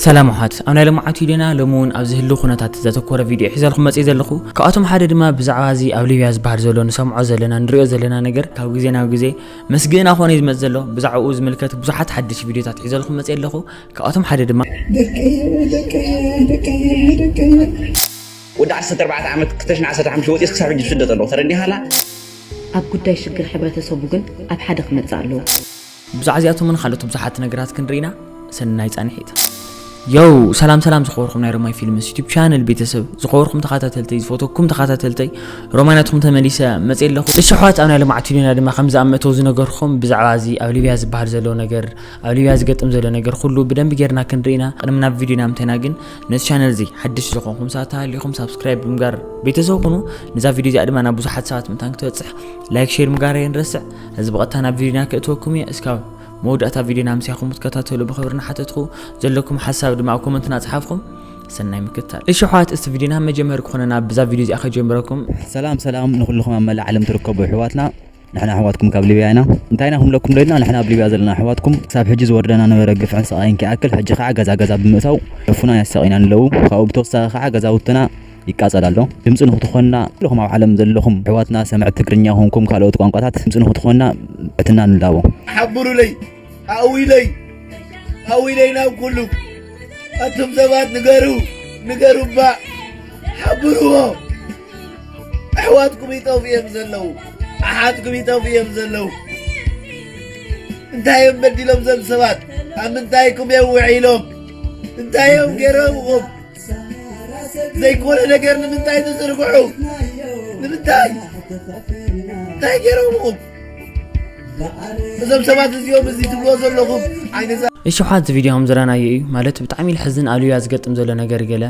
ሰላም ኣሕዋት፣ ኣብ ናይ ሎማዓት ቪድዮና ሎሚ እውን ኣብዚ ህልው ኩነታት ዘተኮረ ቪድዮ ሒዘልኩም መፅእ ዘለኹ። ካብኣቶም ሓደ ድማ ብዛዕባ እዚ ኣብ ሊብያ ዝበሃል ዘሎ ንሰምዖ ዘለና ንሪኦ ዘለና ነገር ካብ ግዜ ናብ ግዜ መስግእና ኮነ እዩ ዝመፅ ዘሎ። ብዛዕባኡ ዝምልከት ብዙሓት ሓድሽ ቪድዮታት ሒዘልኩም መፅእ ኣለኹ። ካብኣቶም ሓደ ድማ ደቀየ ደቀየ ደቀየ ደቀየ ወዲ ዓሰርተ ኣርባዕተ ዓመት ክልተ ሽሕን ዓሰርተ ሓሙሽተ ወፂስ ክሳብ ሕጂ ዝስደጥ ኣለኹ። ተረዲኻላ? ኣብ ጉዳይ ሽግር ሕብረተሰቡ ግን ኣብ ሓደ ክመጽእ ኣለዎ። ብዛዕባ እዚኣቶምን ካልኦት ብዙሓት ነገራት ክንርኢና ሰናይ ፃንሒት። ዮው ሰላም ሰላም ዝኸበርኩም ናይ ሮማይ ፊልምስ ዩቱብ ቻነል ቤተሰብ፣ ዝኸበርኩም ተኸታተልተይ፣ ዝፈተኩም ተኸታተልተይ፣ ሮማይ ናትኩም ተመሊሰ መፅእ ኣለኹ። እሺ ኣሕዋት፣ ኣብ ናይ ሎማዓት ቪድዮና ድማ ከምዚ ኣብ መእተዊ ዝነገርኩም ብዛዕባ እዚ ኣብ ሊብያ ዝበሃል ዘሎ ነገር፣ ኣብ ሊብያ ዝገጥም ዘሎ ነገር ኩሉ ብደንቢ ጌርና ክንርኢና። ቅድሚ ናብ ቪድዮና ምተና ግን ነዚ ቻነል እዚ ሓድሽ ዝኾንኩም ሰባት ተሃሊኹም ሳብስክራይብ ብምጋር ቤተሰብ ኩኑ። ነዛ ቪድዮ እዚኣ ድማ ናብ ብዙሓት ሰባት ምእንታን ክትበፅሕ ላይክ ሼር ምጋር የንረስዕ። እዚ ብቐጥታ ናብ ቪድዮና ከእትወኩም እየ። እስካብ መወዳእታ ቪድዮና ምሳኹም ክትከታተሉ ብኽብሪ እናሓተትኩ ዘለኩም ሓሳብ ድማ ኣብ ኮመንትና ጸሓፍኩም። ሰናይ ምክትታል። እሺ ኣሕዋት፣ እስቲ ቪድዮና መጀመሪ ክኾነና ብዛ ቪድዮ እዚኣ ከጀምረኩም። ሰላም ሰላም ንኩልኹም ኣብ መላእ ዓለም ትርከቡ ኣሕዋትና፣ ንሕና ኣሕዋትኩም ካብ ሊብያ ኢና። እንታይ ኢና ክንብለኩም ደሊና? ንሕና ኣብ ሊብያ ዘለና ኣሕዋትኩም ክሳብ ሕጂ ዝወርደና ነበረ ግፍዕን ስቓይን ከይኣክል ሕጂ ከዓ ገዛ ገዛ ብምእታው ደፉና የሳቒና ንለው። ካብኡ ብተወሳኺ ከዓ ገዛውትና ይቃጸል ኣሎ። ድምፂ ንክትኾንና ኩልኹም ኣብ ዓለም ዘለኹም ኣሕዋትና ሰምዕቲ ትግርኛ ኾንኩም ካልኦት ቋንቋታት ድምፂ ንክትኾንና ብትሕትና ንላቦ። ሓብሩለይ ኣዊለይ ኣዊለይ ናብ ኩሉ ኣቱም ሰባት ንገሩ ንገሩ እባ ሓብርዎ። ኣሕዋትኩም ይጠፉ እዮም ዘለዉ። ኣሓትኩም ይጠፉ እዮም ዘለዉ። እንታይ እዮም በዲሎም እዞም ሰባት? ኣብ ምንታይኩም እዮም ውዒሎም? እንታይ እዮም ገይሮምኹም? ዘይኮነ ነገር ንምንታይ ትዝርግሑ? ንምንታይ? እንታይ ገይሮምኹም? እዞም ሰባት እዚኦም እዚ ትብልዎ ዘለኹም ዓይነት እሺ ኣሕዋት፣ እዚ ቪድዮ ከም ዝረኣናዮ እዩ። ማለት ብጣዕሚ ልሕዝን ኣብ ሊብያ ዝገጥም ዘሎ ነገር ገለ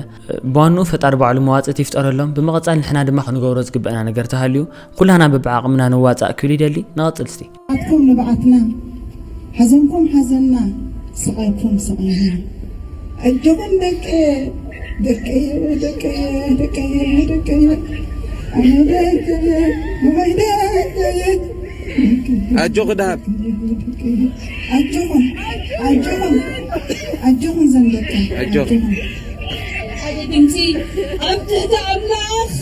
ብዋንኡ ፈጣሪ ባዕሉ መዋፅእቲ ይፍጠረሎም። ብምቕፃል ንሕና ድማ ክንገብሮ ዝግበአና ነገር ተሃልዩ ኩላና በብዓቕምና ንዋፃእ ክብል ይደሊ። ንቐፅል እስቲ። ንዓትኩም ንብዓትና፣ ሓዘንኩም ሓዘንና፣ ስቓይኩም ስቓይና። ኣጆኹም ደቂ ደቂ ደቂ ደቂ ደቂ ኣነ ደቂ ደቂ ኣጆኺ ደሃብ። ኣጆኹም ኣጆኹም ኣጆኹም ዘን ደቂ ኣጆኺ። ኣጆኹም። ሓደ ድምፂ ኣብ ትሕቲ ኣምላኽ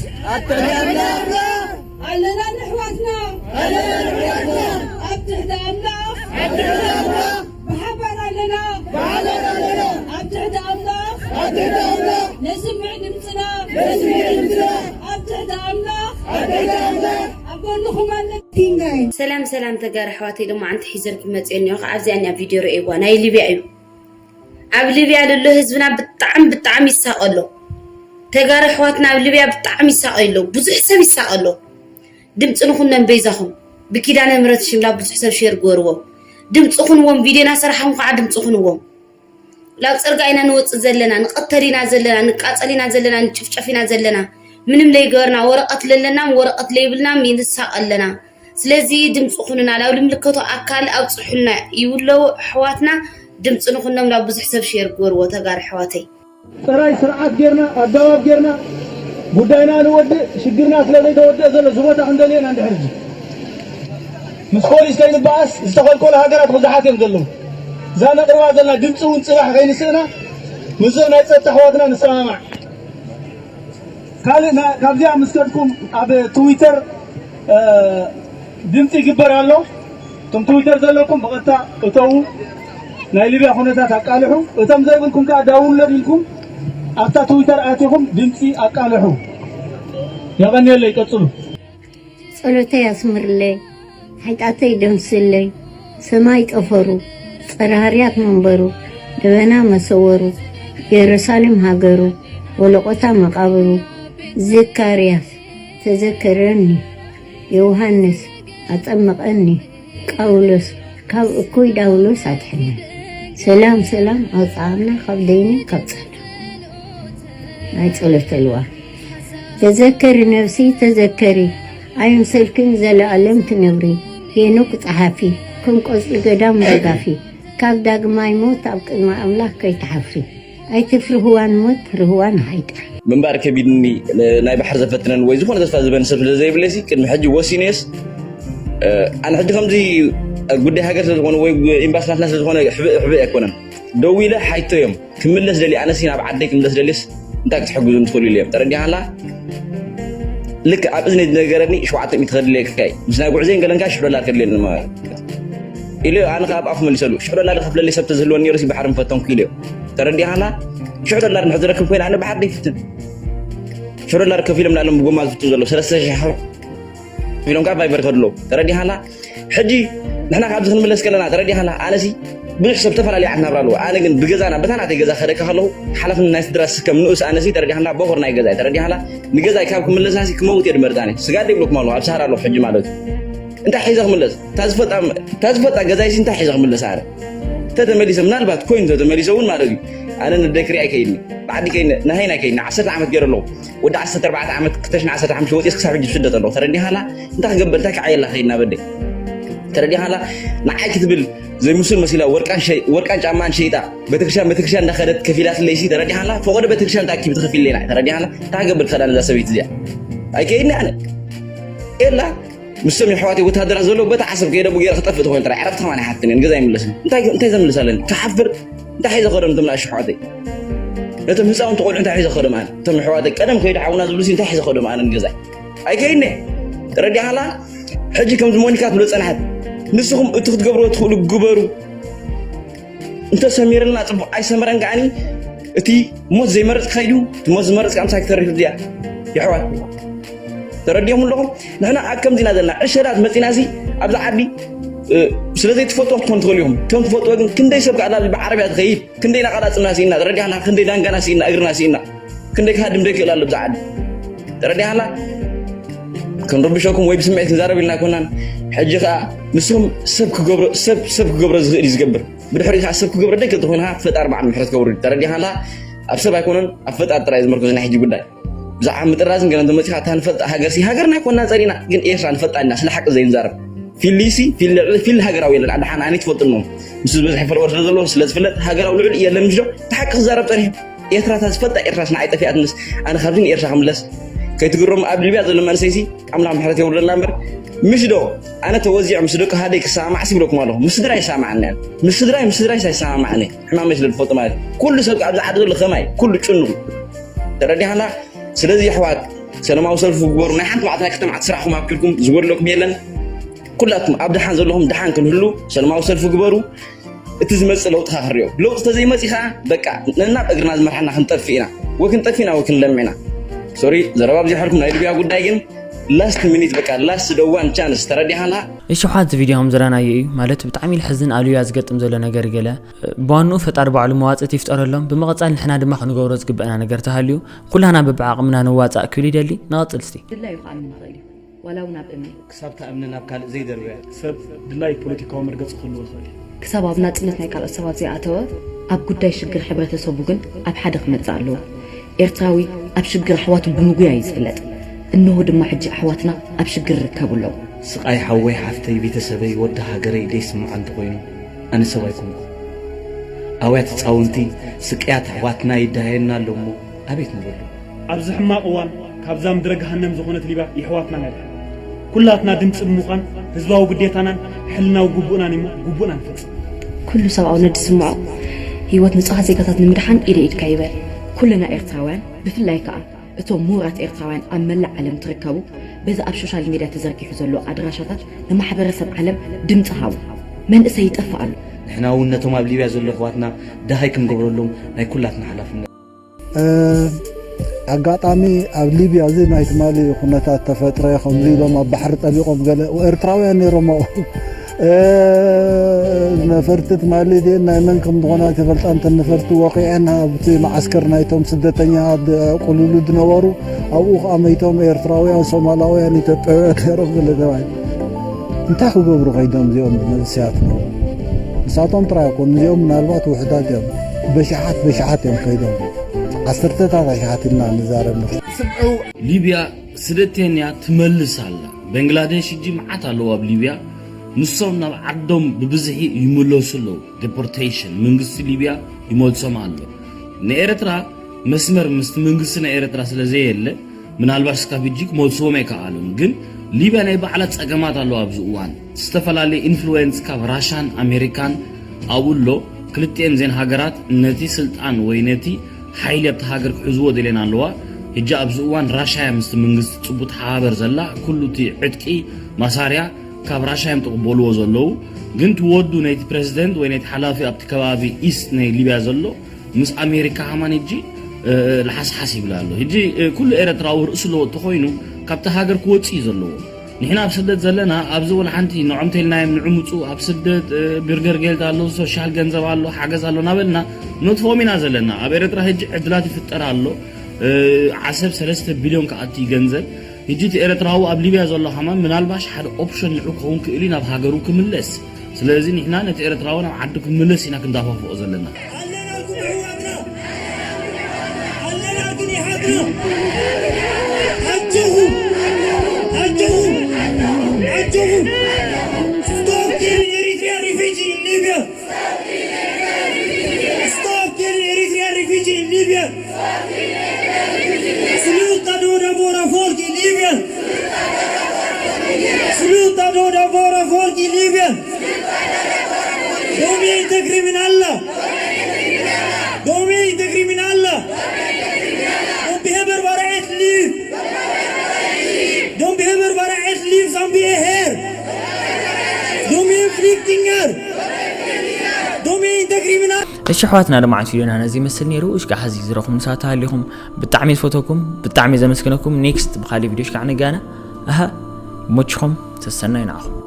ኣለና ንሕዋትና ኣብ ትሕቲ ኣምላኽ ብሓባር ኣለና ኣብ ትሕቲ ኣምላኽ ነስምዕ ድምፅና ኣብ ትሕቲ ኣምላኽ ኣብ ጎንኹም ኣለና። ቲንጋይ ሰላም ሰላም ተጋሩ ኣሕዋተይ፣ ሎማዓንቲ ሒዘልኩም መፅየ እኒኦ። ከዓ ኣብዚኣ እኒኣ ቪድዮ ርእይዋ፣ ናይ ሊብያ እዩ። ኣብ ሊብያ ዘሎ ህዝብና ብጣዕሚ ብጣዕሚ ይሳቐ ኣሎ። ተጋሩ ኣሕዋትና ኣብ ሊብያ ብጣዕሚ ይሳቐ ኣሎ። ብዙሕ ሰብ ይሳቐ ኣሎ። ድምፂ ንኹኖም በይዛኹም። ብኪዳነ ምሕረት ሽም ላ ብዙሕ ሰብ ሼር ግበርዎ። ድምፂ ኩንዎም፣ ቪድዮና ሰራሕኹም ከዓ ድምፂ ኩንዎም። ላብ ፅርጋ ኢና ንወፅእ ዘለና፣ ንቐተል ኢና ዘለና፣ ንቃፀል ኢና ዘለና፣ ንጭፍጨፍ ኢና ዘለና። ምንም ለይገበርና፣ ወረቐት ለለናም ወረቐት ለይብልናም ይንሳቕ ኣለና። ስለዚ ድምፂ ኩኑና፣ ላብ ልምልከቶ ኣካል ኣብፅሑልና ይብለው ኣሕዋትና። ድምፂ ንኩኖም፣ ላብ ብዙሕ ሰብ ሼር ግበርዎ ተጋሩ ኣሕዋተይ። ጥራይ ስርዓት ጌርና ኣገባብ ጌርና ጉዳይና ንወድእ። ሽግርና ስለ ዘይተወደአ ዘሎ እዚ ቦታ ክንደልዮ ኢና። እንድሕር ሕጂ ምስ ፖሊስ ከይንበኣስ ዝተኸልከሉ ሃገራት ብዙሓት እዮም ዘለዉ። እዛ ነቕርባ ዘለና ድምፂ እውን ፅባሕ ከይንስእና ምስዞም ናይ ፀጥታ ኣሕዋትና ንሰማማዕ። ካልእ ና- ካብዚኣ ምስ ከድኩም ኣብ ትዊተር እ፣ ድምፂ ይግበር ኣሎ። እቶም ትዊተር ዘለኩም ብቐጥታ እተዉ፣ ናይ ሊብያ ኩነታት ኣቃልሑ። እቶም ዘይብልኩም ከዓ ዳውንሎድ ኢልኩም ኣብታ ትዊተር ኣቲኹም ድምፂ ኣቃልሑ። የቐንየለይ፣ ቀፅሉ። ጸሎተይ ኣስምርለይ፣ ሓጢኣተይ ደምስለይ። ሰማይ ጠፈሩ፣ ጸረ ሃርያት መንበሩ፣ ደበና መሰወሩ፣ የሩሳሌም ሃገሩ፣ ወለቆታ መቃብሩ። ዘካርያስ ተዘከረኒ፣ ዮሃንስ ኣጠመቐኒ፣ ጳውሎስ ካብ እኩይ ዳውሎስ ኣድሕነኒ። ሰላም ሰላም ኣውፅኣና ካብ ደይኒ ካብ ጸልማት። ናይ ጸሎተ ልዋ። ተዘከሪ ነፍሲ ተዘከሪ፣ ኣይምሰልክን ዘለኣለም ትነብሪ። ሄኖክ ጸሓፊ፣ ከም ቆጽሊ ገዳም ረጋፊ፣ ካብ ዳግማይ ሞት ኣብ ቅድሚ ኣምላኽ ከይትሓፍሪ። ኣይትፍርህዋ ንሞት፣ ርህዋ ንሃይጣ። ምንባር ከቢድኒ፣ ናይ ባሕሪ ዘፈትነን ወይ ዝኾነ ተስፋ ዝበኒ ሰብ ስለ ዘይብለይሲ ቅድሚ ሕጂ ወሲነየስ፣ ኣነ ሕጂ ከምዚ ጉዳይ ሃገር ስለ ዝኾነ ወይ ኤምባሲ ናትና ስለ ዝኾነ ሕብእ ሕብእ ኣይኮነን። ደዊለ ሓይቶ እዮም ክምለስ ደሊ ኣነሲ ናብ ዓደይ ክምለስ ደሊስ እንታይ ክትሕግዙ ትኽእሉ ኢለ እዮም ተረዲኻላ። ልክ ኣብ እዝነይ ዝነገረኒ ሸውዓተ ሚእቲ ከድልየካ እዩ ምስ ናይ ጉዕዘይን ገለንካ ሽሕ ዶላር ከድልየኒ ማለት ኢሉ። ኣነ ካብ ኣፉ መሊሰሉ ሽሕ ዶላር ከፍለለይ ሰብ ተዝህልወኒ ነይሩ ባሕሪ ምፈተንኩ ኢሉ። ተረዲኻላ። ሽሕ ዶላር ንሕ ዝረክብ ኮይነ ኣነ ባሕሪ ደይፍትን። ሽሕ ዶላር ከፊሎም ናሎም ብጎማ ዝፍቱ ዘለዉ ሰለስተ ሽሕ ከፊሎም ካብ ቫይበር ከድለዉ። ተረዲኻላ። ሕጂ ንሕና ካብዚ ክንምለስ ከለና ተረዲኻላ። ኣነሲ ብዙሕ ሰብ ዝተፈላለየ ዓይነት ናብራ ኣለዎ። ኣነ ግን ብገዛና በታ ናተይ ገዛ ከደካ ከለኹ ሓላፍነት ናይ ስድራ ስከም ንኡስ ኣነሲ ተረዲኻላ። ቦኸር ናይ ገዛይ ተረዲኻላ። ንገዛይ ካብ ክምለሳሲ ክመውት እየ ድመርፃኒ ስጋደ ይብለኩም ኣለኹ ኣብ ሰሃራ ኣለኹ ሕጂ ማለት እዩ። እንታይ ሒዘ ክምለስ? እታ ዝፈልጣ ገዛይሲ እንታይ ሒዘ ክምለስ? ኣነ ተተመሊሰ ምናልባት ኮይኑ ተተመሊሰ እውን ማለት እዩ። ኣነ ንደይ ክሪኣ ይከይድኒ ብዓዲ ከይነ ናሃይና ከይድኒ ዓሰርተ ዓመት ገይረ ኣለኹ። ወዲ ዓሰርተ ኣርባዕተ ዓመት ክተሽን ዓሰርተ ሓሙሽተ ወፂስ ክሳብ ሕጂ ስደት ኣለኹ። ተረዲኻላ። እንታይ ክገብር እንታይ ክዓየላ ከይድና በደይ ተረዲኻላ። ንዓይ ክትብል ዘይምሱል መሲላ ወርቃን ሸይ- ወርቃን ጫማን ሸይጣ ቤተክርስትያን ቤተክርስትያን እንዳኸደት ከፊላት ለይሲ ተረዲኻላ። ፈቆዶ ቤተክርስትያን ተኣኪብ ትኸፊል ሌና ተረዲኻላ። እንታይ ክገብር ክኸዳ ነዛ ሰበይቲ እዚኣ ኣይከይድኒ ኣነ ኤላ ምስቶም የሕዋተይ ወታደራት ዘለዉ በታ ዓሰብ ከይደ ብጌረ ክጠፍእ ተኾይኑ ጥራይ ዕረፍቲ ከማን ኣይሓትክን እየን ገዛ ይምለስን እንታይ እንታይ ዘምልስ ኣለኒ ክሓፍር እንታይ ሒዘ ከዶም እቶም ንኣሽቱ ኣሕዋተይ ነቶም ህፃውንቲ ቆልዑ እንታይ ሒዘ ከዶም ኣነ እቶም ኣሕዋተይ ቀደም ከይዱ ሓውና ዝብሉሲ እንታይ ሒዘ ከዶም ኣነ ንገዛይ ኣይከይድኒ ተረዲኻላ ሕጂ ከምዚ ሞኒካ ትብሎ ፀናሓት ንስኹም እቲ ክትገብርዎ ትኽእሉ ግበሩ እንተሰሚርልና ፅቡቕ ኣይሰመረን ከዓኒ እቲ ሞት ዘይመረፅ ክኸይድ እዩ እቲ ሞት ዝመረፅ ከዓ ምሳይ ክተርፍ እዚኣ የሕዋት ተረዲኦም ኣለኹም ንሕና ኣብ ከምዚና ዘለና ዕሸላት መፂና ሲ ኣብዚ ዓዲ ስለ ዘይትፈልጦም ክኾን ትኽእሉ እዮም ከም ትፈልጥዎ ግን ክንደይ ሰብ ከዓ ብዓረብያ ትኸይድ ክንደይ ናቃላፅምና ስኢና ተረዲሕና ክንደይ ዳንጋና ስኢና እግርና ስኢና ክንደይ ክሃድም ደይክእል ኣሎ ብዛ ዓዲ ተረዲሕና ክንርብሸኩም ወይ ብስምዒት ክንዛረብ ኢልና ኣይኮናን ሕጂ ከዓ ንስኹም ሰብ ክገብሮ ዝኽእል እዩ ዝገብር ብድሕሪ ከዓ ሰብ ክገብሮ ደይክእል ተኮይንካ ፈጣሪ በዓል ምሕረት ከውርድ ተረዲሕና ኣብ ሰብ ኣይኮነን ኣብ ፈጣሪ ጥራይ ዝምርኮስ ናይ ሕጂ ጉዳይ ብዛዕባ ምጥራዝን ገለን ተመፂኻ እታ ንፈልጣ ሃገር ሲ ሃገርና ኣይኮና ፀሊና ግን ኤርትራ ንፈልጣ ኢና ስለ ሓቂ ዘይንዛረብ ፊሊ ሲ ፊል ልዕሊ ፊል ሃገራዊ የለን ኣድሓን ኣነ ትፈልጥኖም ምስ ዝበዝሐ ፈለወር ስለ ዘለዎ ስለ ዝፍለጥ ሃገራዊ ልዑል የለን ምሽ ዶ እቲ ሓቂ ክዛረብ ፀኒሑ ኤርትራ እታ ዝፈልጣ ኤርትራ ስና ኣይጠፊኣትንስ ኣነ ካብዚ ንኤርትራ ክምለስ ከይትግረሙ ኣብ ሊብያ ዘሎ መንእሰይ ሲ ኣምላኽ ምሕረት የውርደልና እምበር ምሽ ዶ ኣነ ተወዚዖ ምስ ደቂ ሃደይ ክሰማማዕ ሲ ይብለኩም ኣለኹ ምስ ስድራይ ይሰማማዓኒ ምስ ስድራይ ምስ ስድራይ ሳይሰማማዓኒ ሕማመይ ስለ ዝፈልጡ ማለት ኩሉ ሰብ ኣብዚ ዓዲ ዘሎ ከማይ ኩሉ ጭንቁ ተረዲኻና ስለዚ ኣሕዋት ሰላማዊ ሰልፊ ግበሩ ናይ ሓንቲ መዓልቲ ናይ ክልተ መዓልቲ ስራሕኩም ኣብኪልኩም ዝጎድለኩም የለን ኩላትኩም ኣብ ደሓን ዘለኹም ደሓን ክንህሉ ሰላማዊ ሰልፊ ግበሩ እቲ ዝመፅእ ለውጢ ካ ክንሪኦ ለውጢ ተዘይመፂ ከዓ በቃ ነናብ እግርና ዝመርሓና ክንጠፍእ ኢና ወይ ክንጠፍእ ኢና ወይ ክንለምዕ ኢና ሶሪ ዘረባ ኣብዚሐልኩም ናይ ልብያ ጉዳይ ግን last minute በቃ last the one chance ተረዲኻና እሺ ሓዚ ቪድዮ ከም ዝረናዮ እዩ ማለት ብጣዕሚ ልሕዝን ኣብ ሊብያ ዝገጥም ዘሎ ነገር ገለ ብዋንኡ ፈጣሪ ባዕሉ መዋፅእቲ ይፍጠረሎም ብምቕፃል ንሕና ድማ ክንገብሮ ዝግበአና ነገር ተሃልዩ ኩላና በብዓቕምና ንዋፃእ ክብል ይደሊ ንቐፅል እስቲ ድላዩ ክኣምን ይኽእል እዩ ዋላ እውን ኣብ እምኒ ክሳብ እታ እምኒ ናብ ካልእ ዘይደርበያ ሰብ ድላይ ፖለቲካዊ መርገፂ ክህልዎ ይኽእል እዩ ክሳብ ኣብ ናፅነት ናይ ካልኦት ሰባት ዘይኣተወ ኣብ ጉዳይ ሽግር ሕብረተሰቡ ግን ኣብ ሓደ ክመፅእ ኣለዎ ኤርትራዊ ኣብ ሽግር ኣሕዋቱ ብምጉያይ እዩ ዝፍለጥ። እንሆ ድማ ሕጂ ኣሕዋትና ኣብ ሽግር ይርከቡ ኣለዉ። ስቓይ ሓወይ ሓፍተይ ቤተሰበይ ወዲ ሃገረይ ደይስማዓ እንተኾይኑ ኣነ ሰብ ኣይኮንኩ። ኣውያት ህፃውንቲ ስቅያት ኣሕዋትና ይደሃየና ኣሎ እሞ ኣቤት ንበሉ። ኣብዚ ሕማቕ እዋን ካብዛ ምድረ ገሃነም ዝኾነት ሊብያ የሕዋትና ነድሕን። ኩላትና ድምፂ ብምዃን ህዝባዊ ግዴታናን ሕልናዊ ግቡእናን እሞ ግቡእና ንፈፅም። ኩሉ ሰብኣውነት ዝስምዖ ህይወት ንጹሃት ዜጋታት ንምድሓን ኢደ ኢድካ ይበል። ኩልና ኤርትራውያን ብፍላይ ከኣ እቶም ምሁራት ኤርትራውያን ኣብ መላእ ዓለም ትርከቡ በዚ ኣብ ሾሻል ሜድያ ተዘርጊሑ ዘሎ ኣድራሻታት ንማሕበረሰብ ዓለም ድምጺ ሃቡ። መንእሰይ ይጠፍእ ኣሎ። ንሕና እውን ነቶም ኣብ ሊብያ ዘሎ ኣሕዋትና ደሃይ ክንገብረሎም ናይ ኩላትና ሓላፍነት። ኣጋጣሚ ኣብ ሊብያ እዚ ናይ ትማሊ ኩነታት ተፈጥረ ከምዚ ኢሎም ኣብ ባሕሪ ጠሊቖም ገለ ኤርትራውያን ነይሮም ኣብኡ ነፈርቲ ትማሊ ድየን ናይ መን ከም ዝኾና ተፈልጣ እንተ ነፈርቲ ወቂዐን ኣብቲ መዓስከር ናይቶም ስደተኛ ኣብ ቁሉሉ ዝነበሩ ኣብኡ ከዓ መይቶም ኤርትራውያን ሶማላውያን ኢትዮጵያውያን ነይሮም ገለ ተባሂሉ እንታይ ክገብሩ ከይዶም እዚኦም መንእሰያት ነው ንሳቶም ጥራይ ኣይኮኑ እዚኦም ምናልባት ውሕዳት እዮም በሽሓት በሽሓት እዮም ከይዶም ዓሰርተታት ኣሽሓት ኢልና ንዛረብ ንኽእል ሊብያ ስደተኛ ትመልስ ኣላ በንግላደሽ ሕጂ መዓት ኣለዉ ኣብ ሊብያ ንሶም ናብ ዓዶም ብብዝሒ ይምለሱ ኣለዉ deportation መንግስቲ ሊብያ ይመልሶም ኣሎ ንኤርትራ መስመር ምስቲ መንግስቲ ናይ ኤርትራ ስለ ዘየለ ምናልባሽ እስካብ ሕጂ ክመልስዎም ኣይከኣሉን ግን ሊብያ ናይ ባዕላ ጸገማት ኣለዋ ኣብዚ እዋን ዝተፈላለየ ኢንፍሉዌንስ ካብ ራሻን ኣሜሪካን ኣብኡ ኣሎ ክልቲኤን ዜን ሃገራት ነቲ ስልጣን ወይ ነቲ ሓይሊ ኣብቲ ሃገር ክሕዝዎ ደልየን ኣለዋ። ሕጂ ኣብዚ እዋን ራሻ እያ ምስቲ መንግስቲ ጽቡት ሓባበር ዘላ። ኩሉ እቲ ዕጥቂ መሳርያ ካብ ራሻ እዮም ትቕበልዎ ዘለዉ። ግን ትወዱ ነይቲ ፕሬዚደንት ወይ ነይቲ ሓላፊ ኣብቲ ከባቢ ኢስት ናይ ሊብያ ዘሎ ምስ ኣሜሪካ ሃማን ሕጂ ልሓስሓስ ይብል ኣሎ። ሕጂ ኩሉ ኤረትራዊ ርእሲ ለወጥ ተኾይኑ ካብቲ ሃገር ክወጽእ እዩ ዘለዎ። ንሕና ኣብ ስደት ዘለና ኣብዚ ወላ ሓንቲ ንዖም ተልናዮም ንዕምፁ ኣብ ስደት ብርገር ጌልት ኣሎ፣ ሶሻል ገንዘብ ኣሎ፣ ሓገዝ ኣሎ እናበልና ነጥፍኦም ኢና ዘለና። ኣብ ኤረትራ ሕጂ ዕድላት ይፍጠር ኣሎ። ዓሰብ ሰለስተ ቢልዮን ክኣቲ ገንዘብ። ሕጂ እቲ ኤረትራዊ ኣብ ሊብያ ዘሎ ሃማን ምናልባሽ ሓደ ኦፕሽን ንዑ ክኸውን ክእል እዩ ናብ ሃገሩ ክምለስ። ስለዚ ንሕና ነቲ ኤረትራዊ ናብ ዓዱ ክምለስ ኢና ክንዳፋፍኦ ዘለና። ኣለና ግን ይሓትና። ኣለና ግን ይሓትና። ኣጆኹም። ኣጆኹም። ኣጆኹም። Stop killing Eritrean refugee in Libya. Stop killing Eritrean refugee in Libya. Sluta döda våra folk i Libyen. Sluta döda våra folk i Libyen. De är inte kriminella. De är inte kriminella. De behöver bara ett liv. De behöver bara ett liv som vi är här. De är flyktingar. De är inte kriminella. እሺ ኣሕዋትና፣ ድማ ዓንሱ ቪድዮና ነዚ ይመስል ነይሩ። እሽካ ሓዚ ዝረኹም ንሳት ተሃሊኹም ብጣዕሚ ዝፈተኩም፣ ብጣዕሚ ዘመስግነኩም። ኔክስት ብኻሊእ ቪድዮ እሽካ ንጋነ። ኣሃ፣ ሞችኹም ሰሰናይ ንዓኹም።